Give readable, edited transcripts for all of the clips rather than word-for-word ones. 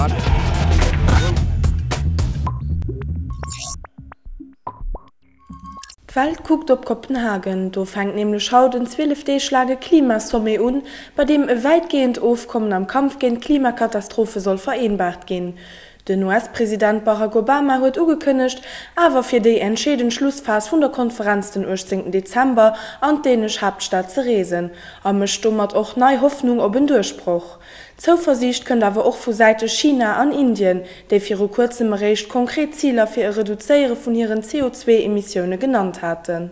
D'Welt kuckt op Kopenhagen. Do fänkt nämlech haut en 12 Deeg laange Klimasommet un, bei deem e wäitgehend Ofkommen am Kampf géint d'Klimakatastrophe soll vereenbaart ginn. Den US-President Barack Obama huet ugekënnegt, awer fir déi entscheedend Schlussphas vun der Konferenz den 18 Dezember an d'dänesch Haaptstad ze reesen, a mécht domat och nei Hoffnung op en Duerchbroch. Zouversiicht kënnt awer och vu Säite China an Indien, déi viru kuerzem eréischt konkret Ziler fir e Reduzéiere vun hiren CO2-Emissioune genannt haten.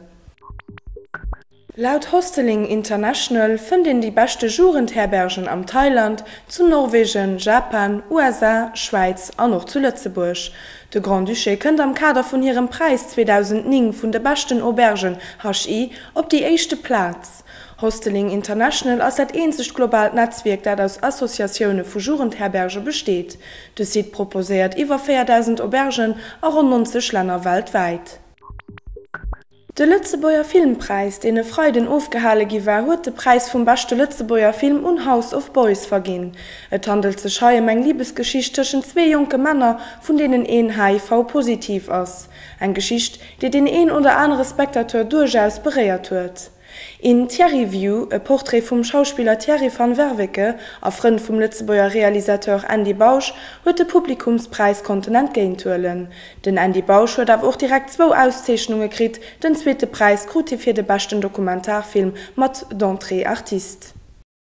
Laut Hostelling International fënnt een déi beschte Jugendherbergen am Thailand, zu Norwegen, Japan, USA, Schwäiz an och zu Lëtzebuerg. De Grand-Duché kënnt am Kader vun hirem Präis 2009 vun de beschten Aubergen, HI, op déi éischte Plaz. Hostelling International ass dat eenzegt globaalt Netzwierk, dat aus Associatioune vu Jugendherberge besteet. De Site proposéiert iwwer 4.000 Aubergen a ronn 90 Länner weltwäit. De Lëtzebuerger Filmpräis, deen e Freiden ofgehale gi war, huet de Präis vum beschte Lëtzebuerger Film un House of Boys verginn. Et handelt sech hei ëm eng Libesgeschicht tëschent zwee jonke Männer, vun deenen een HIV-positiv ass. Eng Geschicht, déi deen een oder anere Spectateur duerchaus beréiert huet. In Thierry View, e Portrait vum Schauspiller Thierry van Werveke a Frënd vum Lëtzebuerger Realisateur Andy Bausch, huet de Publikumspräis konnten entgéinthuelen. Den Andy Bausch huet awer och direkt zwou Auszeechnunge kritt, den zweete Präis krut hie fir de beschten Dokumentarfilm mat D'entrée artiste.